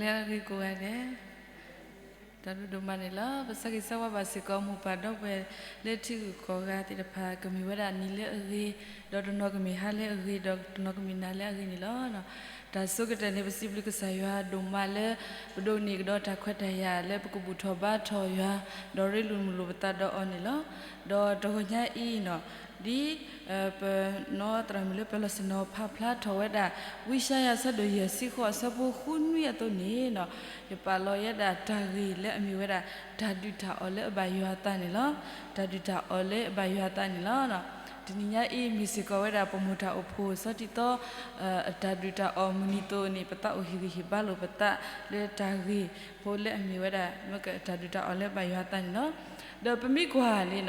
လၢအဂ့ၤကိးဂၤဒဲး, တၢ်ဘျုးဒိၣ်မးန့ၣ်လီၤ. ပဆၢဂ့ၤဆၢဝါဘၣ်စ့ၢ်ကီး မိၢ်ပၢ်ဒီပုၢ်ဝဲၢ်လၢထံဂုၤကီၢ်ဂၤသ့ၣ်တဖၣ် ကမ့ၢ်ဝဲဒၣ်နံၤလၢအဂ့ၤ, ဒီးတနီၤကမ့ၢ်ဟါလၢအဂ့ၤ, ဒီးတနီၤကမ့ၢ်နၤလၢအဂ့ၤန့ၣ်လီၤ. တၢ်ဆိကတၢၢ်န့ၣ် ပစံးဘျုးကစၢ်ယွၤဒိၣ်မးလၢ ပဒိးန့ၢ်ကဒီးတၢ်ခွဲးတၢ်ယာ်လၢပကဘူၣ်ထီၣ်ဘါထီၣ်ယွၤ, ဒီးရ့လိာ်မုာ်လိာ်ပသးဒီးအီၤန့ၣ်လီၤ. ဒီးတဂီၤညါအံၤန့ၣ် ဒ် ပနီၢ်သရၣ်မုၣ်လၢပၢၤလီၢ်ဆ့ၣ်နီၤဖးဖျါထီၣ်ဝဲဒၣ် ဝံယၡါယၤ အဆၢဒိၣ်ယဲၢ်ဆံဃိးအဆၢဖိဃုနွံအသိးန့ၣ်, ယပာ်လီၤဝဲဒၣ်တၢ်ဂ့ၢ်လၢအမ့ၢ်ဝဲဒၣ် တၢ်ဒုၣ်တၢ်အီၣ်လၢအဘၣ်ယွၤအသးန့ၣ်လီၤ. တၢ်ဒုၣ်တၢ်အီၣ်လၢအဘၣ်ယွၤအသးန့ၣ်လီၤ. တနံၤညါအံၤမ့ၢ်စ့ၢ်ကီးဝဲဒၣ်ပမိၢ်တၢ်အိၣ်ဖှိၣ် စီၤတံၢ်သီ အတၢ်ဒုၣ်တၢ်အီၣ်မုၢ်နံၤအသိးန့ၣ် ပသးအိၣ်ဟ့ၣ်ဂံၢ်ဟ့ၣ်ဘါလိာ်ပသးလၢတၢ်ဂ့ၢ်ဖိလၢအမ့ၢ်ဝဲဒၣ် တၢ်ဒုၣ်တၢ်အီၣ်လၢအဘၣ်ယွၤအသးန့ၣ်လီၤ. ဒီးပမ့ၢ်ကွၢ်န့ၣ်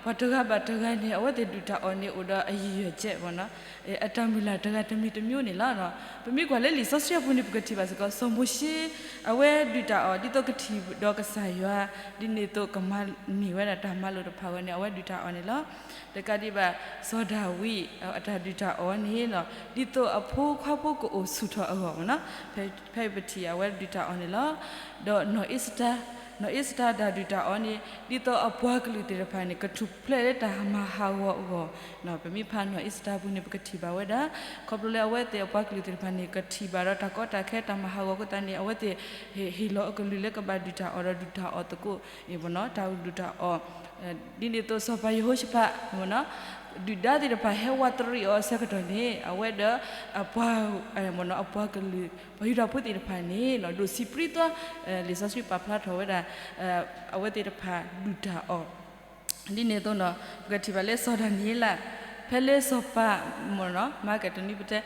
ပှၤတဂၤဘၣ်တဂၤန့ၣ် အဝဲသ့ၣ်ဒုၣ်တၢ်အီၣ်န့ၣ်အိၣ်ဒီးအရည်ရွယ်ချက် အတၢ်မုၢ်လၢ်တဂၤတမံၤတမံၤန့ၣ်လီၤ. ပမ့ၢ်ကွၢ်လၢလံာ်စီဆှံအပူၤန့ၣ် ပကထံၣ်ဘၣ်စ့ၢ်ကီး စီၤမိၤၡ့ အဝဲဒုၣ်တၢ်အီၣ် ဒ်သိးကထံၣ်ဒီးကစၢ်ယွၤ ဒ်န့ၣ်အသိးကမၤန့ၢ်ဝဲဒၣ်တၢ်မၤလိာ်တဖၣ်အဂီၢ်န့ၣ် အဝဲဒုၣ်တၢ်အီၣ်န့ၣ်လီၤ. တကးဒံးဘၣ် စီၤဒၤဝံး အတၢ်ဒုၣ်တၢ်အီၣ်န့ၣ် ဒ်သိးအဖိခွါဖိကအိၣ်ဆူၣ်ထီၣ်အဂီၢ်မ့ၢ်နီၤ, ဖဲပထံၣ်အဝဲဒုၣ်တၢ်အီၣ်န့ၣ်လီၤ. ဒီးနီၢ်အ့ၤစတၢ်, နီၢ်အ့ၤစတၢ်တၢ်ဒုၣ်တၢ်အီၣ်န့ၣ် ဒ်သိးအပှၤကလုာ်သ့ၣ်တဖၣ်န့ၣ် ကထူၣ်ဖျဲးလၢတၢ်မၤဟးဂီၤအဂီၢ်, ပမ့ၢ်ဖးနီၢ်အ့ၤစတၢ်အပူၤန့ၣ် ပကထံၣ်ဘၣ်ဝဲဒၣ် ခီဖျိလၢအဝဲသ့ၣ်အပှၤကလုာ်သ့ၣ်တဖၣ်န့ၣ် ကထံၣ်ဘၣ်ဒီးတၢ်ကီတၢ်ခဲတၢ်မၤဟးဂီၤအဃိသတးန့ၣ် အဝဲသ့ၣ်ဟ့ၣ်လီၤအကလုၢ်လၢကဘၣ်ဒုၣ်တၢ်အီၣ်ဒီးဒုၣ်တၢ်အီၣ်သကိး တၢ်ဒုၣ်တၢ်အီၣ် ဒ်န့ၣ်အသိးစီၤပၤယဟိၤၡဖး ဒုၣ်ဒါသ့ၣ်တဖၣ်ဟဲဝးတရံးအီၤအဆၢကတီၢ်န့ၣ် အဝဲဒီးအပှၤ အပှၤကလုာ် ပှၤယူဒၤဖိသ့ၣ်တဖၣ်န့ၣ် ဒိၣ်ဆံးပြံသီ လံာ်စီဆှံပာ်ဖျါထီၣ်ဝဲဒၣ် အဝဲသ့ၣ်တဖၣ်ဒုၣ်တၢ်အီၣ် ဒ်န့ၣ်အသိးန့ၣ် ပကထံၣ်ဘၣ်လၢစီၤဒၤနံးယ့လး ဖဲလၢစီၤပၤ မ့ၢ်နီၤ မၤကဒနံ ပတဲ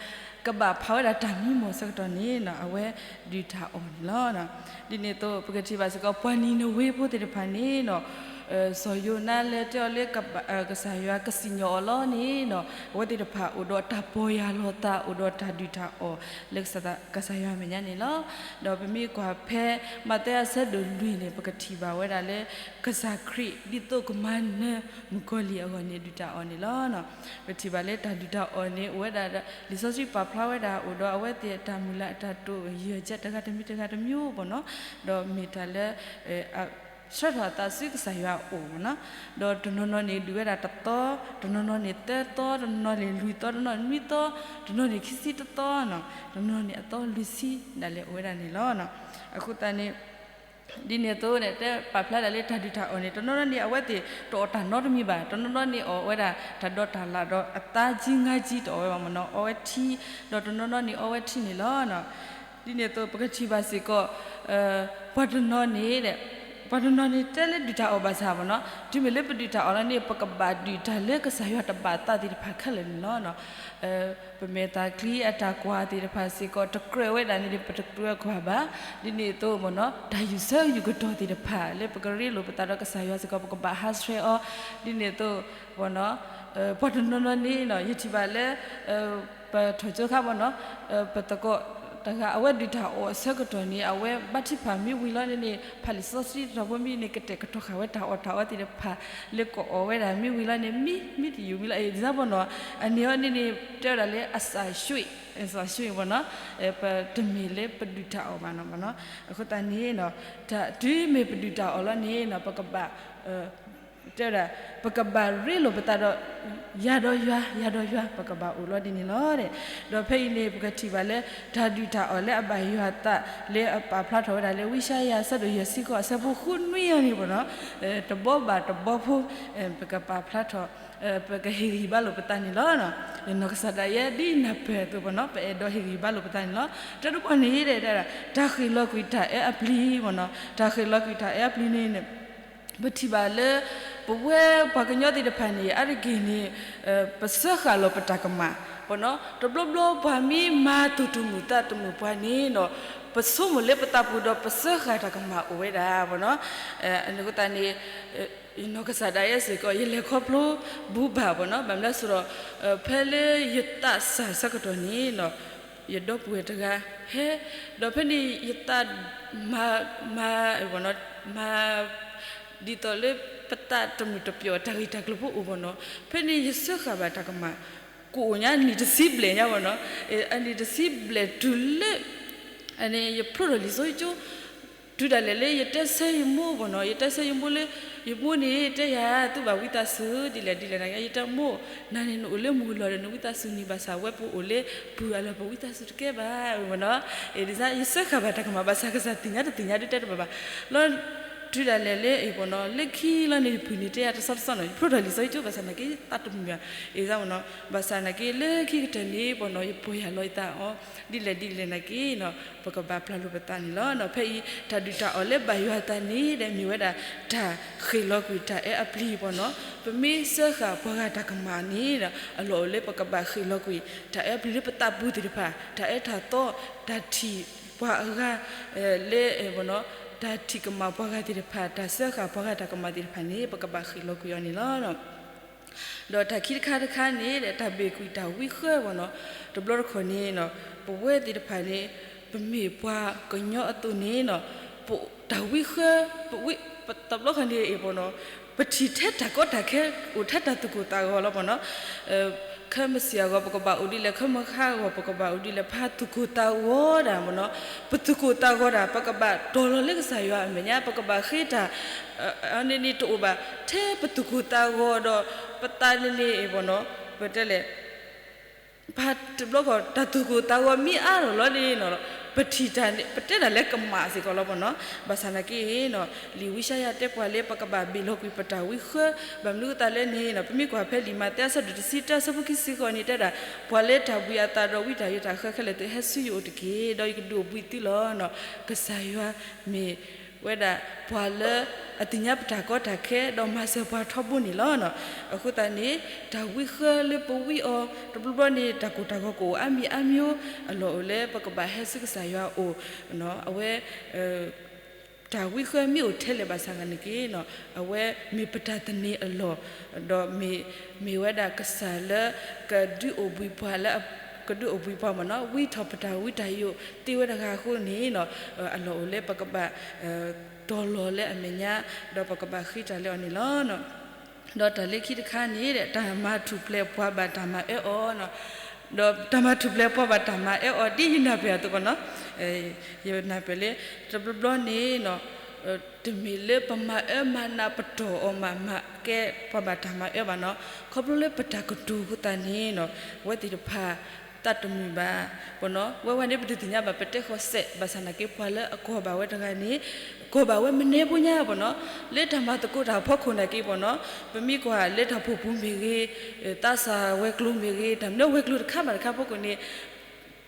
ကဘၣ်ဖးဝဲဒၣ်တၢ်မံမီၢ်ဆၢကတီၢ်န့ၣ်နီၤ အဝဲဒုၣ်တၢ်အီၣ်န့ၣ်လီၤ. ဒ်န့ၣ်အသိး ပကထံၣ်ဘၣ်စ့ၢ်ကီး ပှၤနံၤနဝ့ဖိသ့ၣ်တဖၣ်န့ၣ်နီၤ စီၤယိၤနါလဲၤတဲအီၤလၢ ကစၢ်ယွၤကစံၣ်ညီၣ်အီၤလီၤန့ၣ်နီၤ အဝဲသ့ၣ်တဖၣ်အိၣ်ဒီးတၢ်ပီၢ်ယၢ်လီၤသး အိၣ်ဒီးတၢ်ဒုၣ်တၢ်အီၣ်လၢကစၢ်ယွၤအမဲာ်ညါန့ၣ်လီၤ. ဒီးပမ့ၢ်ကွၢ်ဖဲမးသဲအဆၢဒိၣ်လွံၢ်န့ၣ် ပကထံၣ်ဘၣ်ဝဲဒၣ်လၢ ကစၢ်ခရံာ်ဒ်သိးကမၤနၢၤမုၣ်ကီၤလံၢ်အဂီၢ်န့ၣ် ဒုၣ်တၢ်အီၣ်န့ၣ်လီၤ. ပထံၣ်ဘၣ်လၢတၢ်ဒုၣ်တၢ်အီၣ်န့ၣ် အိၣ်ဝဲဒၣ်ဒီး လံာ်စီဆှံပာ်ဖျါဝဲဒၣ် အိၣ်ဒီးအဝဲသ့ၣ်အတၢ်မုၢ်လၢ်အတၢ်တိာ် ယံာ်ယံာ်တဂၤတမံၤတဂၤတမံၤမ့ၢ်နီၤ ဒီးမ့ၢ်တၢ်လၢ ဆှၢထီၣ်အသးဆူကစၢ်ယွၤအအိၣ်မ့ၢ်နီၤ ဒီးတနီၤနီၤန့ၣ်ဒုးဝဲဒၣ်တသီ, တနီၤနီၤန့ၣ်သၢသီ, တနီၤန့ၣ်လွံၢ်သီ, တနီၤနွံသီ, တနီၤန့ၣ်ခံဆံတသီနီၤ, တနီၤန့ၣ်အသီလွံၢ်ဆံ ဒၣ်လဲာ်အိၣ်ဝဲဒၣ်န့ၣ်လီၤ. အဃိသတးန့ၣ် ဒ်န့ၣ်အသိးန့ၣ် တဲပာ်ဖျါဒၣ်လၢတၢ်ဒုၣ်တၢ်အီၣ်န့ၣ် တနီၤနီၤန့ၣ် အဝဲသ့ၣ်တအီၣ်တၢ်နီတမံၤဘၣ်, တနီၤနီၤန့ၣ်အီၣ်ဝဲဒၣ်တၢ်ဒီးတၢ်လၣ်ဒီးအသါကၠံငါကၠံတအီၣ်ဝဲဘၣ်မ့ၢ်နီၤ, အီဝဲထံ, ဒီးတနီၤနီၤန့ၣ်အီဝဲထံန့ၣ်လီၤ. ဒ်န့ၣ်အသိးပကထံၣ်ဘၣ်စ့ၢ်ကီး ပှၤတနီၤန့ၣ် ပှၤတနီၤန့ၣ်တဲလၢဒုၣ်တၢ်အီၣ်ဘၣ်ဆၣ်မ့ၢ်နီၤ, တုၤမ့ၢ်လၢပဒုၣ်တၢ်အီၣ်လီၤန့ၣ် ပကဘၣ်ဒုးတၢ်လၢကစၢ်ယွၤတဘၣ်သးသ့ၣ်တဖၣ်ခဲလၢာ်န့ၣ်လီၤ. ပမဲာ်သၣ်ချံအတၢ်ကွၢ်သ့ၣ်တဖၣ်စ့ၢ်ကီး တကြၢးဝဲဒၣ်န့ၣ် ပတကြၢးကွၢ်ဘၣ်. ဒ်န့ၣ်အသိးမ့ၢ်နီၤ တၢ်ယူၢ်ဆၢယူၢ်ကတီၢ်သ့ၣ်တဖၣ် လၢပကရ့လိာ်ပသးဒီးကစၢ်ယွၤစ့ၢ်ကီး ပကဘၣ်ဟးဆှဲးအီၤ. ဒ်န့ၣ်အသိး ပှၤတနီၤနီၤန့ၣ် ယထံၣ်ဘၣ်လၢ ပထီၣ်ကၠိခါမ့ၢ်နီၤ ပသကိးတဂၤ အဝဲဒုၣ်တၢ်အီၣ်အဆၢကတီၢ်န့ၣ် အဝဲဘါထုကဖၣ်မ့ၢ်ဝံၤလီၤန့ၣ်န့ၣ် ဖးလံာ်စီဆှံတတီၢ်ဖိမ့ၢ်န့ၣ် ကတဲာ်ကတီၤဃာ်ဝဲတၢ်အီၣ်တၢ်အီသ့ၣ်တဖၣ် လၢကအီၣ်ဝဲဒၣ်မ့ၢ်ဝံၤလီၤန့ၣ် မံ မံတယူၢ်မံလီၤ example နီၤ အန့ၣ်အီၤန့ၣ်န့ၣ် တဲဝဲဒၣ်လၢအစၢ်ဆှံ အစၢ်ဆှံမ့ၢ်နီၤ ပတမ့ၢ်လၢပဒုၣ်တၢ်အီၣ်ဘၣ်နီၤမ့ၢ်နီၤ အဃိသတးန့ၣ် တုၤမ့ၢ်ပဒုၣ်တၢ်အီၣ်လီၤန့ၣ်နီၤ ပကဘၣ် တဲဝဲဒၣ် ပကဘၣ်ရ့လိာ်ပသးဒီး ယၤဒီးယွၤ ယၤဒီးယွၤ ပကဘၣ်အိၣ်လီၤဒ်န့ၣ်လီၤ. ဒီးဖဲအံၤန့ၣ် ပကထံၣ်ဘၣ်လၢ တၢ်ဒုၣ်တၢ်အီၣ်လၢအဘၣ်ယွၤအသး လၢအပာ်ဖျါထီၣ်ဝဲဒၣ်လၢ ဝံယၡါယၤ အဆၢဒိၣ်ယဲၢ်ဆံဃိး အဆၢဖိဃုနွံအံၤန့ၣ်မ့ၢ်နီၤ တဘီဘၣ်တဘီဖိ ပကပာ်ဖျါထီၣ် ပကဟ့ၣ်ဂံၢ်ဘါလိာ်ပသးန့ၣ်လီၤ. နီၢ်ကစၢ်ဒၣ်ယဲ ဒ်နၢ်ပၢၢ်အသိးမ့ၢ်နီၤ ပအဲၣ်ဒိးဟ့ၣ်ဂံၢ်ဘါလိာ်ပသးန့ၣ်လီၤ. တၢ်တဘီန့ၣ် တၢ်ဃ့ၢ်လီၤကွံာ်တၢ်အဲၣ်အပျံၤမ့ၢ်နီၤ တၢ်ဃ့ၢ်လီၤကွံာ်တၢ်အဲၣ်အပျံၤန့ၣ် ပထံၣ်ဘၣ်လၢ ပဝဲပှၤကညီသ့ၣ်တဖၣ်န့ၣ် အါတက့ၢ်န့ၣ် ပစၢဃာ်လီၤပတၢ်ကမၣ် မ့ၢ်နီၤ တဘျီဘျီပှၤမ့ၢ်မၤတၢ်တမုာ်သးတမုာ်ပှၤန့ၣ်နီၤ ပဆိကမိၣ်လၢပသးပူၤဒီးပစၢဃာ်တၢ်ကမၣ်အိၣ်ဝဲဒၣ်မ့ၢ်နီၤ အဃိသတးန့ၣ် နီၢ်ကစၢ်ဒၣ်ယဲစ့ၢ်ကီး ယလဲၤခီဖျိဘူးဘၣ်မ့ၢ်နီၤ ဘၣ်မနုၤအဃိဒီး ဖဲလၢယသးစၢ်ဆၢကတီၢ်န့ၣ်နီၤ ယဒီပုၢ်ဝဲၢ်တဂၤ ဟဲ ဒီးဖဲန့ၣ်ယသး မၤ မၤ မၤ ဒ်သိးလၢပသးတမုာ်တပျီၤ တၢ်ဂ့ၢ်တၢ်ကျိၤဖိအိၣ်မ့ၢ်နီၤ ဖဲန့ၣ်ယစၢဃာ်ဘၣ်တၢ်ကမၣ် ကအိၣ်ညါနံၣ်တဆံဘျဲၣ်ညါမ့ၢ်နီၤ အနံၣ်တဆံဘျဲၣ်တုၤလၢ ယဖျိထီၣ်လံာ်စီဆှံကၠိ, တုၤဒၣ်လဲာ်လၢယတဲဆၢယမိၢ်ဘၣ်နီၤ, ယတဲဆၢယမိၢ်လၢ ယမိၢ်န့ၣ်တဲယၤ သုဘၣ်ဝံသးစူၤဒ်လဲၣ်ဒ်လဲၣ်န့ၣ်, ယတဲမိၢ်, နၤန့ၣ်နအိၣ်လၢမုၢ်လီၤဒီး နဝံသးစူၤန့ၣ်ဘၣ်ဆၣ် ဝဲပအိၣ်လၢပုၢ်အလီၢ် ပဝံသးစူၤတကဲဘၣ်နီၤ. ဒ်သိးယစၢဃာ်ဘၣ်တၢ်ကမၣ်ဘၣ်ဆၣ် ကစၢ်သ့ၣ်ညါတသ့ၣ်ညါဒ်တဲတဘၣ်ဘၣ်. လီၤ တုၤဒၣ်လဲာ်လၢအံၤဘၣ်နီၤ လၢခံလီၤန့ၣ် ယပုၢ်န့ၣ်တဲယၤတဆီတဆီနီၤ, ယဖျိထီၣ်လံာ်စီဆှံကၠိဘၣ်ဆၣ်နာ်က့ သးတမုာ်ဘၣ်, အံၤသးမနီၤ, ဘၣ်ဆၣ်နာ်က့လၢခံကတၢၢ်န့ၣ်ဘၣ်နီၤ ယပီၢ်ယၢ်လီၤယသးအီၤ ဒ်လဲၣ်ဒ်လဲၣ်နာ်က့နီၤ ပကဘၣ်ပျၢ်လိာ်ပသးန့ၣ်လီၤ. ဖဲအံၤ တၢ်ဒုၣ်တၢ်အီၣ်လၢဘၣ်ယွၤအသးန့ၣ်ဒီး မ့ၢ်ဝဲဒၣ်တၢ်ဃ့ၢ်လီၤကွံာ်တၢ်အၢအပျံၤဘၣ်နီၤ. ပမ့ၢ်စၢဃာ်ပှၤဂၤတၢ်ကမၣ်န့ၣ် အလီၢ်အိၣ်လၢပကဘၣ်ဃ့ၢ်လီၤကွံာ် တၢ်အၢအပျံၤလၢပသးပူၤသ့ၣ်တဖၣ်, တၢ်အၢတၢ်သီ, တၢ်ထံၣ်ပှၤအဂၤ လၢ တၢ်ထံၣ်ကမၣ်ပှၤဂၤသ့ၣ်တဖၣ်, တၢ်စၢဃာ်ပှၤဂၤတၢ်ကမၣ်သ့ၣ်တဖၣ်န့ၣ် ပကဘၣ်ဃ့ၢ်လီၤကွံာ်အီၤန့ၣ်လီၤ. ဒီးတၢ်ခံတခါတခါန့ၣ် တၢ်ဘ့ၣ်ကွံာ်တၢ်ဝံဃၢဘၣ်နီၤ. တဘျီတခီၣ်န့ၣ် ပဝဲသ့ၣ်တဖၣ်န့ၣ် ပမ့ၢ်ပှၤကညီအသိးန့ၣ် တၢ်ဝံဃၢ တဘျီခီၣ်န့ၣ် ပထံၣ်ထဲတၢ်ကီတၢ်ခဲ အိၣ်ထဲတၢ်သူၣ်ကိၢ်သးဂီၤလီၤဘၣ်နီၤ. ခဲမုၢ်ဆ့ၣ်အဂီၢ် ပကဘၣ်အိၣ်ဒ်လဲၣ်, ခဲမုၢ်ဃါအဂီၢ် ပကဘၣ်အိၣ်ဒ်လဲၣ်, ပသူၣ်ကိၢ်သးဂီၤဒၣ်မနီၤ. ပသူၣ်ကိၢ်သးဂီၤဒၣ် ပကဘၣ်တီၢ်လီၤလၢကစၢ်ယွၤအမဲာ်ညါ, ပကဘၣ်ဃ့တၢ် အန့ၣ်န့ၣ်တအိၣ်ဘၣ်. ထဲပသူၣ်ကိၢ်သးဂီၤဒီး ပသးန့ၣ်န့ၣ်ဘၣ်နီၤ ပတဲလဲၣ် ပတဘျီဃီ တၢ်သူၣ်ကိၢ်သးဂီၤမ့ၢ်အါထီၣ်လီၤန့ၣ် ပထံၣ်တၢ်န့ၣ် ပတဲတၢ်လၢကမၣ်စ့ၢ်ကီးလီၤဘၣ်နီၤ. ဘၣ်ဆၣ်နာ်က့ လံာ်ဝံယၡါယၤတဲပှၤလၢပကဘၣ်ဘ့ၣ်လီၤကွံာ်ပတၢ်ဝံဃၢ, ဘၣ်မနုၤအဃိသတးလဲၣ်န့ၣ် ပမ့ၢ်ကွၢ်ဖဲလံာ်မးသဲအဆၢဒိၣ်တဆံတၢ အဆၢဖိခံဆံဃိးန့ၣ် တဲဒၣ် ပှၤလၢတၢ်ဘှံးအသးဒီးဝံတၢ်ယိးတၢ်ဃၢခဲလၢာ် သုဟဲဆူယအိၣ်တက့ၢ်, ဒီးယကဒုးအိၣ်ဘှံးသုလီၤ. ကစၢ်ယွၤမ့ၢ် ဝဲဒၣ်ပှၤလၢအသ့ၣ်ညါပတၢ်ကီတၢ်ခဲ ဒီးမၤစၢၤပှၤထီဘိန့ၣ်လီၤ. အဃိသတးန့ၣ် တၢ်ဝံဃၢလၢပဝံအီၤ တဘျီဘျီန့ၣ် တၢ်ကိၢ်တၢ်ဂီၤကအိၣ်အါမံၤအါမံၤ, အလီၢ်အိၣ်လၢပကဘၣ်ဟဲဆူကစၢ်ယွၤအအိၣ်, အဝဲ တၢ်ဝံဃၢမ့ၢ်အိၣ်ထဲလဲၣ်ဘၣ်ဆၣ်ဂၤန့ၣ်က့ အဝဲမ့ၢ်ပတၢ်သန့ၤအလီၢ်, ဒီးမ့ၢ် မ့ၢ်ဝဲဒၣ်ကစၢ်လၢ ကဒုးအိၣ်ဘှံးပှၤလၢ ကဒုးအိၣ်ဘှံးပှၤမ့ၢ်နီၤ ဝံထီၣ်ပတၢ်ဝံတၢ်ယိးသ့ဝဲတဂၤအဃိန့ၣ် အလီၢ်အိၣ်လၢပကဘၣ် တီၢ်လီၤလၢအမဲာ်ညါ ဒီးပကဘၣ်ဃ့တၢ်လၢအီၤန့ၣ်လီၤ. ဒီးတၢ်လၢခံတခါန့ၣ် တၢ်မၤထူၣ်ဖျဲးပှၤဘၣ်တၢ်မၤအၢအီၤ, ဒီးတၢ်မၤထူၣ်ဖျဲးပှၤဘၣ်တၢ်မၤအၢအီၤ ဒ်ယနၢ်ပၢၢ်အသိးဘၣ်နီၤ, ယနၢ်ပၢၢ်လၢ တဘျီဘျီန့ၣ် တမ့ၢ်လၢပမၤအၢမၤနးပတီၢ်အီၤမး မၤကဲပှၤဘၣ်တၢ်မၤအၢဘၣ်နီၤ, ခီဖျိလၢပတၢ်ကတိၤအဃိသတးန့ၣ် အဝဲသ့ၣ်တဖၣ် သးတမုာ်ဘၣ် ဘၣ်နီၤ, ဝဲဝဲန့ၣ် ပတသ့ၣ်ညါဘၣ် ပတဲဃီၤစဲး ဘၣ်ဆၣ်နာ်က့ ပှၤလၢအကီၢ်ဘၣ်ဝဲတဂၤန့ၣ် ကီၢ်ဘၣ်ဝဲမနုၤဖိညါဘၣ်နီၤ, လၢတၢ်မၤသကိးတၢ်အဖီခိၣ်နာ်က့ဘၣ်နီၤ, ပမ့ၢ်ကွၢ်လၢတၢ်ဖှိၣ်ပူၤမ့ၢ်ဂ့ၤ, သးစၢ်ဝဲၤကျိၤမ့ၢ်ဂ့ၤ, တၢ်မနုၤဝဲၤကျိၤတခါဘၣ်တခါဖီခိၣ်န့ၣ်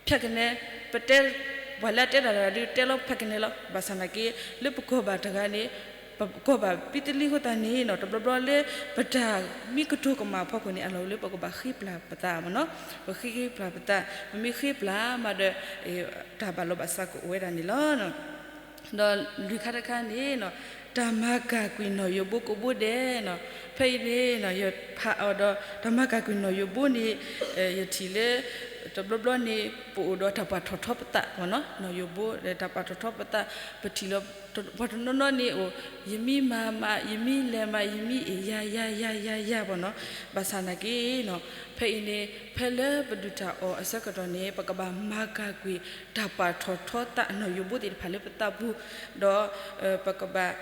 ဖဲကနဲ ပတဲ ပှၤလၢအတဲတၢ်တဂၤဒီး တဲလီၤဖဲကနဲလီၤ, ဘၣ်ဆၣ်နာ်က့ လၢပကီၢ်ဘၣ်တဂၤန့ၣ် ပကီၢ်ဘၣ်ပံတလံအဃိသတးန့ၣ်နီၤ တဘျီဘျီလၢ ပတၢ်မ့ၢ်ကတိၤကမၣ်အဖီခိၣ်န့ၣ် အလီၢ်အိၣ်လၢပကဘၣ်ဃ့ပျၢ်ပသးမ့ၢ်နီၤ, ပဃ့ဃ့ပျၢ်ပသး, ပမ့ၢ်ဃ့ပျၢ်မးဒီး တၢ်ဘၣ်လီၤဘၣ်စးကအိၣ်ဝဲဒၣ်န့ၣ်လီၤ. ဒီးလွံၢ်ခါတခါန့ၣ် တၢ်မၤကၢ်ကွံာ်နီၢ်ယိးဘိကဘိဒဲးနီၤ, ဖဲအံၤန့ၣ် ယဖးအီၤဒီး တၢ်မၤကၢ်ကွံာ်နီၢ်ယိးဘိန့ၣ် ယထံၣ်လၢ တဘျီဘျီန့ၣ် ပအိၣ်ဒီးတၢ်ပှၤထီၣ်ထီပသးမ့ၢ်နီၤ, နီၢ်ယိးဘိ တၢ်ပှၤထီၣ်ထီပသး ပထံၣ်လီၤ ပှၤတနီၤနီၤန့ၣ်အိၣ် ယမံမၤမး ယမံလဲၤမး ယမံအ့ၣ်ယၤယၤယၤယၤယၤမ့ၢ်နီၤ, ဘၣ်ဆၣ်နာ်က့နီၤ ဖဲအံၤန့ၣ် ဖဲလၢပဒုၣ်တၢ်အီၣ်အဆၢကတီၢ်န့ၣ် ပကဘၣ်မၤကၢ်ကွံာ် တၢ်ပှၤထီၣ်ထီသးနီၢ်ယိးဘိသ့ၣ်တဖၣ်လၢပသးပူၤ, ဒီး ပကဘၣ်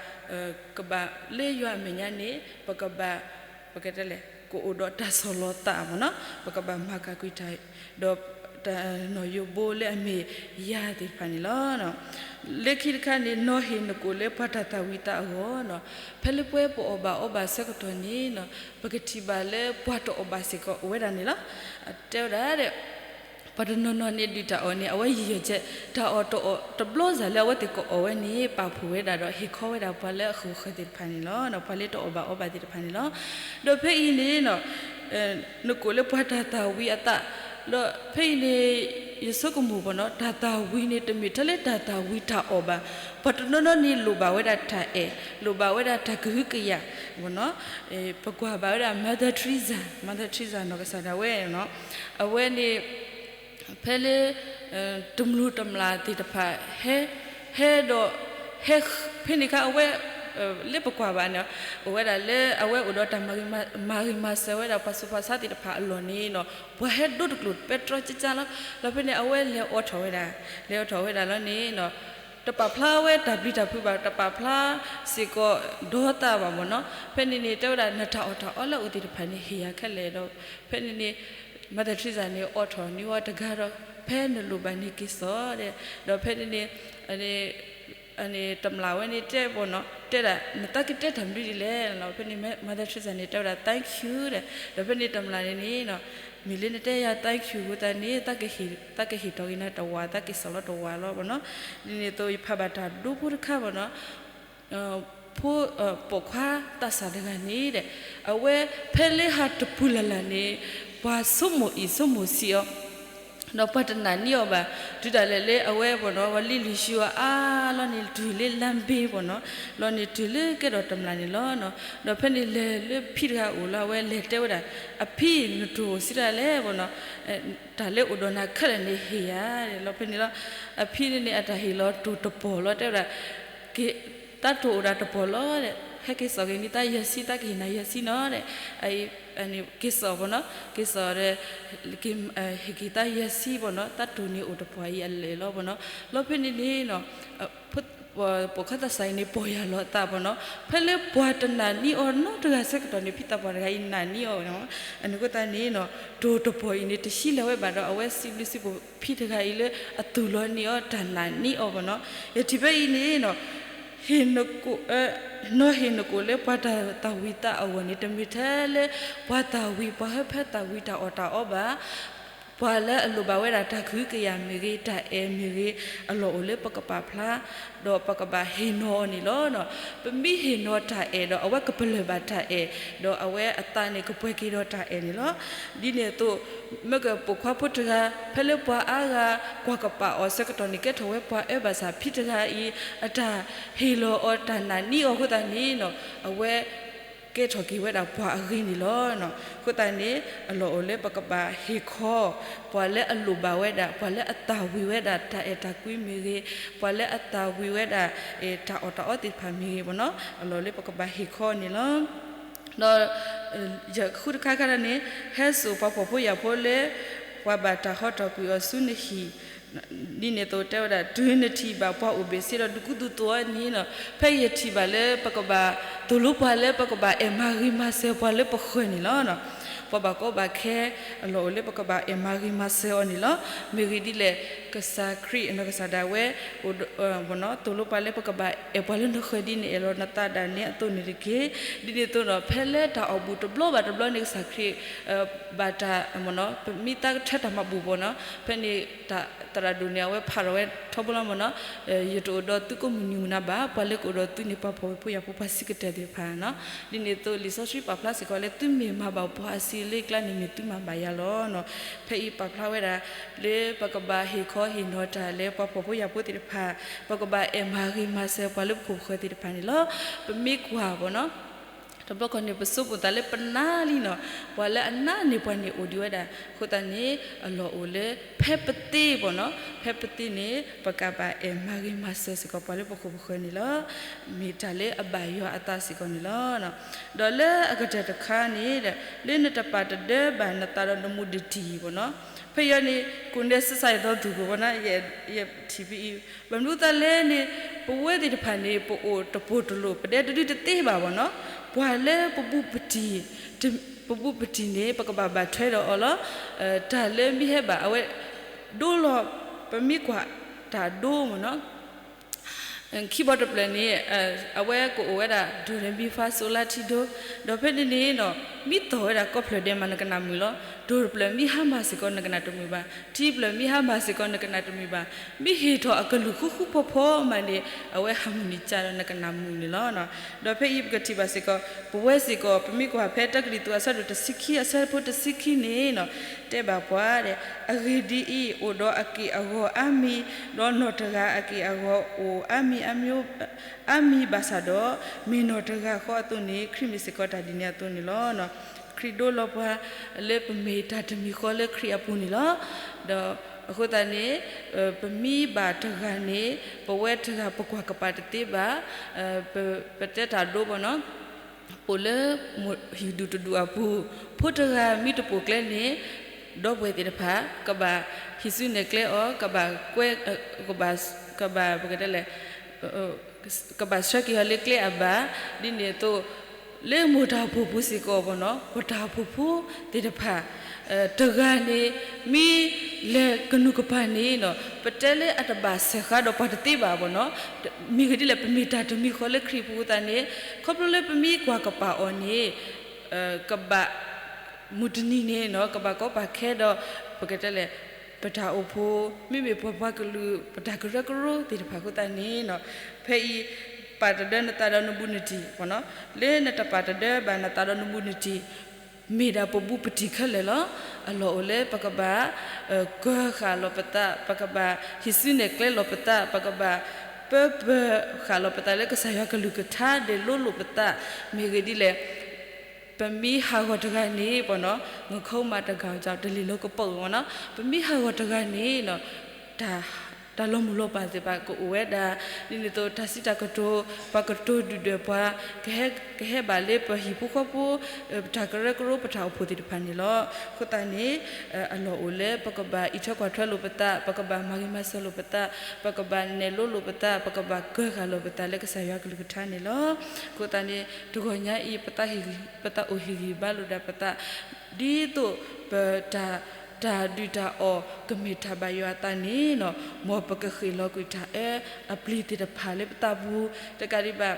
ကဘၣ်လၢယွၤအမဲာ်ညါန့ၣ် ပကဘၣ် ပကတဲလဲၣ် ကအိၣ်ဒီးတၢ်ဆီၣ်လီၤသးမ့ၢ်နီၤ, ပကဘၣ်မၤကၢ်ကွံာ်တၢ် ဒီး နီၢ်ယိးဘိလၢအမ့ၢ်ယၤသ့ၣ်တဖၣ်န့ၣ်လီၤ. လၢခံတခါန့ၣ် နီၢ်ဟ့ၣ်နကိာ်လၢပှၤတၢ်သၣ်ဝံၤသးအဂီၢ်နီၤ, ဖဲလၢပဝဲပအီၣ်ဘၣ်အီဘၣ်ဆၢကတီၢ်န့ၣ်နီၤ ပကထံၣ်ဘၣ်လၢပှၤတအီၣ်ဘၣ်စ့ၢ်ကီးအိၣ်ဝဲဒၣ်န့ၣ်လီၤ. တဲဝဲဒၣ် ပှၤတနီၤနီၤန့ၣ် ဒုၣ်တၢ်အီၣ်န့ၣ် အဝဲယံာ်ယီၢ်စဲး တၢ်အီၣ်တအီၣ်တဘျီစၢ်လၢအဝဲသ့ၣ်ကအီၣ်ဝဲန့ၣ် ပာ်ဖှိၣ်ဝဲဒၣ်ပှၤလၢအဃုာ်ဃၢၤသ့ၣ်တဖၣ်န့ၣ်လီၤ. ပှၤလၢတအီၣ်ဘၣ်အီဘၣ်သ့ၣ်တဖၣ်န့ၣ်လီၤ. ဒီးဖဲအံၤန့ၣ် နကိာ်လၢပှၤတၢ်သၣ်ဝံၤအသး, ဒီးဖဲအံၤန့ၣ် ယဆိကမိၣ်ဘၣ်နီၤ တၢ်သၣ်ဝံၤန့ၣ် တမ့ၢ်ထဲလၢတၢ်သၣ်ဝံၤတၢ်အီၣ်ဘၣ်. ပှၤတနီၤနီၤန့ၣ် လိၣ်ဘၣ်ဝဲဒၣ်တၢ်အဲၣ်, လိၣ်ဘၣ်ဝဲဒၣ်တၢ်ကဟုကယာ်, ပကွၢ်ဘၣ်ဝဲဒၣ် Mother Teresa, Mother Teresa နီၢ်ကစၢ်ဒၣ်ဝဲ, အဝဲန့ၣ် ဖဲလၢ တမျၢ်တမျၢ်သ့ၣ်တဖၣ် ဟဲ ဟဲဒီး ဟဲ ဖဲန့ၣ်အခါ အဝဲ လၢပကွၢ်ဘၣ်န့ၣ် အိၣ်ဝဲဒၣ်လၢအဝဲအိၣ်ဒီးတၢ်မၤဂ့ၤမၤစၢၤဝဲဒၣ်ပှၤဆူးပှၤဆါသ့ၣ်တဖၣ်အလီၢ်န့ၣ်နီၤ ပှၤဟဲဒိတကျိာ်ပဲတြီကကါလီၤ. လီၤဖဲန့ၣ် အဝဲလဲၤအိးထီၣ်ဝဲဒၣ် လဲၤအိးထီၣ်ဝဲဒၣ်လီၤန့ၣ်နီၤ တပာ်ဖျါဝဲတၢ်ပျံၤတၢ်ဖုးဘၣ် တပာ်ဖျါစ့ၢ်ကီးဒီးသးဘၣ်မ့ၢ်နီၤ. ဖဲန့ၣ်န့ၣ် တဲဝဲဒၣ် နတၢ်အီၣ်တၢ်အီလၢအအိၣ်သ့ၣ်တဖၣ်န့ၣ် ဟ့ၣ်ယၤခဲလၢာ်ဒီး ဖဲန့ၣ်န့ၣ် Mother Teresa န့ၣ် အိးထီၣ်န့ၢ်ဝဲတဂၤဒီး ဖဲနလိၣ်ဘၣ်န့ၣ်က့ၤစိာ်ဒီး ဒီးဖဲန့ၣ်န့ၣ် တမျၢ်ဝဲန့ၣ်တဲဘၣ်နီၤ တဲဒၣ် နတၢ်ကတဲတၢ်မနုၤဒ်လဲၣ်နီၤ. ဖဲန့ၣ် Mother Teresa န့ၣ် တဲဝဲဒၣ် thank you ဒီး ဒီးဖဲန့ၣ်တမျၢ်န့ၣ်န့ၣ်နီၤ မ့ၢ်လၢနတဲယၤ thank you အဃိသတးန့ၣ် သးကဟ့ၣ်ထီၣ်က့ၤနၤတဝာ် သးက့ၤစိာ်လီၤတဝာ်လီၤဘၣ်နီၤ. ဒ်န့ၣ်အသိး ယဖးဘၣ်တၢ်ဒိဖိတခါဘၣ်နီၤ ဖိ ပိာ်ခွါသးစၢ်တဂၤန့ၣ်ဒီး အဝဲဖဲလၢဟးတပူၤလၢ်လၢ်န့ၣ် ပှၤဆိကမိၣ်အံၤဆိကမိၣ်ဆံးအီၤ ဒီးပှၤတနာ်န့ၢ်အီၤဘၣ် တုၤဒၣ်လဲာ်လၢအဝဲဘၣ်နီၤ ပှၤလံၣ်လံၣ်ဆူအအါလီၤန့ၣ် တုၤလၢလါဘ့ဘၣ်နီၤ လီၤန့ၣ်တုၤလၢကဲထီၣ်တမျၢ်န့ၣ်လီၤ. ဒီးဖဲန့ၣ်လဲၤလၢဖံတဂၤအိၣ်လီၤ အဝဲလဲၤတဲဝဲဒၣ် အဖံ နတြီၤအိၣ်စံးဒၣ်လဲၣ်ဘၣ်နီၤ တၢ်လၢအိၣ်ဒီးနၤခဲလၢာ်န့ၣ်ဟ့ၣ်ယၤ လီၤဖဲန့ၣ်လီၤ. အဖံန့ၣ်န့ၣ် အတၢ်ဟ့ၣ်လီၤတြီၤတပီၢ်လီၤ တဲဝဲဒၣ် တၢ်တြီၤအိၣ်ဒၣ်တပီၢ်လီၤဒီး ဟဲက့ၤစိာ်က့ၤန့ၢ်တၢ်ယဲၢ်ဆံ တၢ်ကဟ့ၣ်နၤယဲၢ်ဆံနီၤဒီး က့ၤစိာ်ဘၣ်နီၤ က့ၤစိာ်ဒီး ဟ့ၣ်က့ၤတၢ်ယဲၢ်ဆံဘၣ်နီၤ တၢ်တြီၤန့ၢ်အိၣ်တပီၢ်အံၤအလဲၢ်လီၤဘၣ်နီၤ. လီၤဖဲန့ၣ်န့ၣ်နီၤ ပိာ်ခွါသးစၢ်အံၤန့ၣ် ပီၢ်ယၢ်လီၤအသးဘၣ်နီၤ ဖဲလၢပှၤတနာ်န့ၢ်အီၤနီတဂၤဆၢကတီၢ်န့ၣ် ဖံသးပှၢ်တဂၤအံၤနာ်န့ၢ်အီၤဘၣ်နီၤ. အန့ၣ်အဃိသတးန့ၣ်နီၤ တြီၤတပီၢ်အံၤန့ၣ် တဆံလၢၤဝဲဘၣ်ဒီး အဝဲစံးဘျုးစံးဖှိၣ်ဖံတဂၤအံၤလၢအသူၣ်လီၤန့ၢ်အီၤတၢ်နာ်န့ၢ်အီၤဘၣ်နီၤ. ယထံၣ်ဖဲအံၤန့ၣ်နီၤ ဟ့ၣ်နကိး နီၢ်ဟ့ၣ်နကိးလၢပှၤတၢ်သၣ်ဝံၤသးအဂီၢ်န့ၣ် တမ့ၢ်ထဲလၢ ပှၤသၣ်ဝံၤ ပှၤဟၢဖၢသၣ်ဝံၤတၢ်အီၣ်တၢ်အီဘၣ် ပှၤလၢအလိၣ်ဘၣ်ဝဲဒၣ်တၢ်ကဟုကယာ်မ့ၢ်ဂ့ၤ တၢ်အဲၣ်မ့ၢ်ဂ့ၤ အလီၢ်အိၣ်လၢပကပာ်ဖျါ ဒီးပကဘၣ်ဟ့ၣ်နီၤအီၤန့ၣ်လီၤ. ပမ့ၢ်ဟ့ၣ်နီၤတၢ်အဲၣ်ဒီး အဝဲကပလၢၢ်ဘၣ်တၢ်အဲၣ် ဒီးအဝဲအသးန့ၣ်ကပှဲၤက့ၤဒီးတၢ်အဲၣ်န့ၣ်လီၤ. ဒ်န့ၣ်အသိး မ့ၢ်ကပိာ်ခွါဖိတဂၤ ဖဲလၢပှၤအါဂၤ ကွၢ်ကပာ်အီၤဆၢကတီၢ်န့ၣ် ကဲထီၣ်ဝဲပှၤအၢဘၣ်ဆၣ် ဖံတဂၤအံၤ အတၢ်ဟ့ၣ်လီၤအီၤတၢ်နာ်န့ၢ်အီၤအဃိသတးန့ၣ်နီၤ အဝဲ ကဲထီၣ်က့ၤဝဲဒၣ်ပှၤအဂ့ၤန့ၣ်လီၤ. အဃိသတးန့ၣ် အလီၢ်အိၣ်လၢပကဘၣ်ဟ့ၣ်ခီ ပှၤလၢအလိၣ်ဘၣ်ဝဲဒၣ် ပှၤလၢအသၣ်ဝံၤဝဲဒၣ် တၢ်အဲၣ်တၢ်ကွံမ့ၢ်ဂ့ၤ, ပှၤလၢအသၣ်ဝံၤဝဲဒၣ် တၢ်အီၣ်တၢ်အီသ့ၣ်တဖၣ်မ့ၢ်ဂ့ၤဘၣ်နီၤ အလီၢ်လၢပကဘၣ်ဟ့ၣ်ခီန့ၣ်လီၤ. ဒီး ယဃုတခါခါန့ၣ် ဟဲစိာ်ပှၤဖှီၣ်ဖိယာ်ဖိလၢ ပှၤဘၣ်တၢ်ဟီထီၣ်ကွံာ်အီၤဆူနဟံၣ် ဒ်န့ၣ်အသိးတဲဝဲဒၣ် တုၤနထံၣ်ဘၣ်ပှၤအိၣ်ဘ့ၣ်ဆ့ဒီးဒုးကူဒုးသိးအီၤန့ၣ်နီၤ ဖဲယထံၣ်ဘၣ်လၢပကဘၣ်သိၣ်လိပှၤလၢပကဘၣ်အဲၣ်မၤဂ့ၤမၤစၢၤပှၤလၢပဃၢၤန့ၣ်လီၤ. ပှၤဘၣ်ကီဘၣ်ခဲ အလီၢ်အိၣ်လၢပကဘၣ်အဲၣ်မၤဂ့ၤမၤစၢၤအီၤန့ၣ်လီၤ. မ့ၢ်ဂ့ၢ်ဒ်လဲၣ် ကစၢ်ခရံာ်အနီၢ်ကစၢ်ဒၣ်ဝဲ သိၣ်လိပှၤလၢပကဘၣ်အဲၣ်ပှၤလၢနဃၢၤဒ်န့ၣ် အဲၣ်လီၤနသးဒၣ်နဲအသိးန့ၣ်တက့ၢ်. ဒ်န့ၣ်အသိးဒီး ဖဲလၢတၢ်အီၣ်ဘူၣ်တဘျီဘၣ်တဘျီန့ၣ် ကစၢ်ခရံာ် ဘၣ်တၢ် ပမ့ၢ်သးကထၢတၢ်မၤဘူၣ်ဘၣ်နီၤ ဖဲန့ၣ် သရၣ်ဒိၣ်န့ၣ် အဝဲဖးထီၣ်ဝဲထီဘိလီၤမ့ၢ်နီၤ ယတအိၣ်ဒီးသုကိးမုၢ်နံၤမုၢ်နၤဘၣ် ပှၤလၢကအိၣ်ဒီးသုန့ၣ် ပှၤဖှီၣ်ဖိယာ်ဖိပှၤစံးကတၢၢ်သ့ၣ်တဖၣ်နီၤ. ဒ်န့ၣ်အသိး လံာ်စီဆှံပာ်ဖျါစ့ၢ်ကီးလၢ သုမ့ၢ်မၤဘၣ်ပှၤအစံးလၢအကျါန့ၣ် မ့ၢ်သုမၤဘၣ်ယၤလီၤနီၤ. ဖဲအံၤပာ်ဖျါဝဲဒၣ် လၢပကဘၣ်ဟ့ၣ်ခီဟ့ၣ်နီၤတၢ်လၢပှၤဖှီၣ်ဖိယာ်ဖိသ့ၣ်တဖၣ် ပကဘၣ်အဲၣ်မၤဂ့ၤမၤစၢၤပှၤလၢပခိၣ်ပဃၢၤသ့ၣ်တဖၣ်န့ၣ်လီၤ. ပမ့ၢ်ကွၢ်ဘၣ်နီၤ တဘျီခီန့ၣ် ပဆိကမိၣ်သးလၢပနါလံနီၤ ပှၤလၢအနါန့ၢ်ပှၤန့ၣ်အိၣ်ဒံးဝဲဒၣ် အဃိသတးန့ၣ် အလီၢ်အိၣ်လၢ ဖဲပသ့ဘၣ်နီၤ ဖဲပသ့န့ၣ် ပကဘၣ်အဲၣ်မၤဂ့ၤမၤစၢၤစ့ၢ်ကီးပှၤလၢပခိၣ်ပဃၢၤန့ၣ်လီၤ. မ့ၢ်တၢ်လၢအဘၣ်ယွၤအသးစ့ၢ်ကီးန့ၣ်လီၤ. ဒီးလၢအကတၢၢ်တခါန့ၣ် လၢနတပာ်တဒၢဘၣ်နသးဒီးနမူဒတံၢ်ဘၣ်နီၤ ဖဲယၤန့ၣ် ကိးနဲစ့စ့ယသီသူၣ်ကိၣ်ဘၣ်နီၤ ယထံၣ်ဖဲအံၤ ဘၣ်မနုၤသးလဲၣ်န့ၣ် ပဝဲသ့ၣ်တဖၣ်န့ၣ် ပအိၣ်တပိၢ်တလိၣ် ပဒဲတဒုတသ့ဘၣ်ဘၣ်နီၤ ပှၤလၢပဘူးပတံၢ် ပဘူးပတံၢ်န့ၣ် ပကဘၣ်ဘၣ်ထွဲဒီးအီၤလီၤ. တၢ်လၢမ့ၢ်ဟဲဘၣ်အဝဲ ဒိလီၤ ပမ့ၢ်ကွၢ်တၢ်ဒိမ့ၢ်နီၤ ခံဘီတဖျၢၣ်န့ၣ် အဝဲကအိၣ်ဝဲဒၣ် ဒိၣ်ရ့မံဖးစိလါထံဒိ ဒီးဖဲန့ၣ်န့ၣ်နီၤ မ့ၢ်သီၣ်ဝဲဒၣ်ကီဖျၢၣ်ဒဲးမးနကနၣ်မုာ်လီၤ. ဒိၣ်တဖျၢၣ်မ့ၢ်ဟါမၢ်စ့ၢ်ကီးနကနၣ်တမုာ်ဘၣ်. ထံဖျၢၣ်မ့ၢ်ဟါမၢ်စ့ၢ်ကီးနကနၣ်တမုာ်ဘၣ်. မ့ၢ်ဟ့ၣ်ထီၣ်အကလုၢ်ဃူဃူဖိးဖိးမးန့ၣ် အဝဲဟးမုၢ်နံၤကၢ်ဒီးနကနၣ်မုာ်န့ၣ်လီၤ. ဒီးဖဲအံၤပကထံၣ်ဘၣ်စ့ၢ်ကီး ပဝဲစ့ၢ်ကီး ပမ့ၢ်ကွၢ်ဖဲတၢကရံၣ်သူးအဆၢဒိၣ်တဆံခံ အဆၢဖိတဆံခံန့ၣ်နီၤ တဲဘၣ်ပှၤဒီး အဂ့ၢ်ဒ်အံၤ, အိၣ်ဒီးအက့ၢ်အဂီၤအါမံၤ, ဒီးနီၢ်တဂၤအက့ၢ်အဂီၤအိၣ်အါမံၤအါမံၤဘၣ်ဆၣ်ဒီး, မ့ၢ်နီၢ်တဂၤဃီအသိးန့ၣ် ခရံာ်မ့ၢ်စ့ၢ်ကီးတၢ်ဒ်န့ၣ်အသိးန့ၣ်လီၤ. ခရံာ်ဒိလီၤပှၤလၢပမ့ၢ်တၢ်တမံၤဃီလၢခရံာ်အပူၤန့ၣ်လီၤ. ဒီး အဃိသတးန့ၣ် ပမံဘၣ်တဂၤန့ၣ် ပဝဲတဂၤပကွၢ်ကပၤတသ့ဘၣ်. ပတဲတၢ်ဒိဘၣ်နီၤ, ပိာ်လၢမိၢ်ဟံၣ်ဒူၣ်တဒူၣ်အပူၤ, ဖိတဂၤမံတပိာ်ကျဲန့ၣ် ဒီပုၢ်ဝဲၢ်သ့ၣ်တဖၣ် ကဘၣ်ဟံးစုနဲၣ်ကျဲအီၤ, ကဘၣ်ကွဲ, ကဘၣ်, ကဘၣ်ပကတဲလဲၣ် ကဘၣ်ဆှၢက့ၤအီၤလၢကျဲအဘၣ်. ဒ်န့ၣ်အသိး လၢမိၢ်တၢ်အိၣ်ဖှိၣ်ပူၤစ့ၢ်ကီးဘၣ်နီၤ, ပတၢ်အိၣ်ဖှိၣ်ဖိသ့ၣ်တဖၣ် တဂၤန့ၣ် မံလဲၤကနူၤကပၤန့ၣ်နီၤ, ပတဲလၢအတဘၣ်စၢၤဃာ်ဒီးပှၤတသ့ဘၣ်ဘၣ်နီၤ. မ့ၢ်ဂ့ၤဒ်လဲၣ် ပမ့ၢ်တၢ်တမံၤဃီလၢခရံာ်ပူၤအဃိသတးန့ၣ် ခီဖျိလၢပမံကွၢ်ကပၤအီၤန့ၣ် ကဘၣ် မုၢ်တနံၤန့ၣ်နီၤ ကဘၣ်ကီဘၣ်ခဲဒီး ပကတဲလဲၣ် ပတၢ်အိၣ်ဖှိၣ် မ့မ့ၢ်ပပှၤကလုာ် ပတၢ်ကရၢကရိသ့ၣ်တဖၣ်အဃိသတးန့ၣ်နီၤ, ဖဲအံၤ ပာ်တဒၢနသးဒီးနဘူးနတံၢ်, လၢနတပာ်တဒၢဘၣ်နသးဒီးနဘူးနတံၢ် မ့ၢ်ဒၣ်ပဘူးပတံၢ်ခဲလၢာ်လီၤ. အလီၢ်အိၣ်လၢပကဘၣ် ကၢၤဃာ်လီၤပသး, ပကဘၣ်ဟံးစုနဲၣ်ကျဲလီၤပသး, ပကဘၣ်ပၢပၢၤဃာ်လီၤပသးလၢကစၢ်ယွၤကလုၢ်ကထါ ဒဲးလိလိာ်ပသး, မ့ၢ်ဂ့ၤဒ်လဲၣ် ပမံဟးဂီၤတဂၤန့ၣ် ပနီၤ ငခိမးတဂၤအီၤ တလ့ၤလၢကပိာ်နီၤ, ပမံဟးဂီၤတဂၤန့ၣ်နီၤ တၢ်လီၤမုၢ်လီၤပၢ်သ့ၣ်တဖၣ်ကအိၣ်ဝဲဒၣ်, ဒ်န့ၣ်အသိး တၢ်စံးတၢ်ကတိၤ ပှၤကတိၤဒုၣ်ဒွဲၣ်ပှၤ ကဟဲဘၣ်လၢပဟံၣ်ဖိဃီဖိ ပတၢ်ကရၢကရိ ပတၢ်အိၣ်ဖှိၣ်သ့ၣ်တဖၣ်န့ၣ်လီၤ. အဃိသတးန့ၣ် အလီၢ်အိၣ်လၢပကဘၣ်အံးထွဲကွၢ်ထွဲလိာ်ပသး, ပကဘၣ်မၤဂ့ၤမၤစၢၤလိာ်ပသး, ပကဘၣ်နဲၣ်လိလိာ်ပသး, ပကဘၣ်ကၢၤဃာ်လိာ်ပသးလၢကစၢ်ယွၤကလုၢ်ကထါန့ၣ်လီၤ. အဃိသတးန့ၣ် တဂီၤညါအံၤ ပသးဟ့ၣ်ဂံၢ်, ပသးအိၣ်ဟ့ၣ်ဂံၢ်ဘါလိာ်ဒၣ်ပသး, ဒ်သိးပတၢ်, တၢ်ဒုၣ်တၢ်အီၣ်ကမ့ၢ်တၢ်ဘၣ်ယွၤအသးန့ၣ်နီၤ, မ်ပကဃ့ၢ်လီၤကွံာ်တၢ်အၢအပျ့ၤသ့ၣ်တဖၣ်လၢပသးပူၤ, တကးဒံးဘၣ်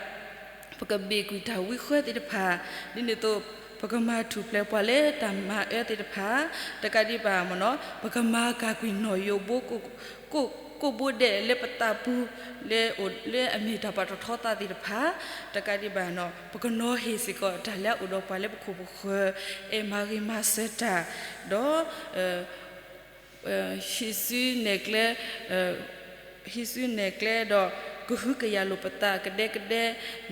ပကဘ့ၣ်ကွံာ်တၢ်ဝံဃၢသ့ၣ်တဖၣ်, ဒ်န့ၣ်အသိး ပကမၤထူၣ်ဖျဲးပှၤလၢတၢ်မၤအၢသ့ၣ်တဖၣ်, တကးဒံးဘၣ်မနီၤ ပကမၤကၤကွံာ်နီၣ်ယိးဘိ ကိၣ်ဘိဒဲးလၢပသးပူၤ လၢအမ့ၢ်တၢ်ပာ်ထီၣ်ထီသးသ့ၣ်တဖၣ်, တကးဒံးဘၣ်နီၤ ပကနီၤဟ့ၣ်စ့ၢ်ကီးတၢ်လၢအအိၣ်ဒီးပှၤလၢပခိၣ်ပဃၢၤ အဲၣ်မၤဂ့ၤမၤစၢၤတၢ်, ဒီး ဟံးစုနဲၣ်ကျဲ, ဟံးစုနဲၣ်ကျဲဒီး ကဟုကယာ်လိာ်ပသးကဒဲကဒဲ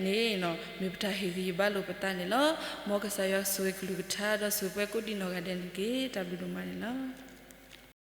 န့ၣ် မ့ၢ်ပတၢ်ဟ့ၣ်ဂံၢ်ဟ့ၣ်ဘါလိာ်ပသးန့ၣ်လီၤ. မ်ကစၢ်ယွၤဆိၣ်ဂ့ၤကလုၢ်ကထါ ဒီးဆိၣ်ဂ့ၤပှၤကိးဒံးနီၢ်ဂၤဒဲးန့ၣ်တက့ၢ်. တၢ်ဘျုးဒိၣ်မးန့ၣ်လီၤ.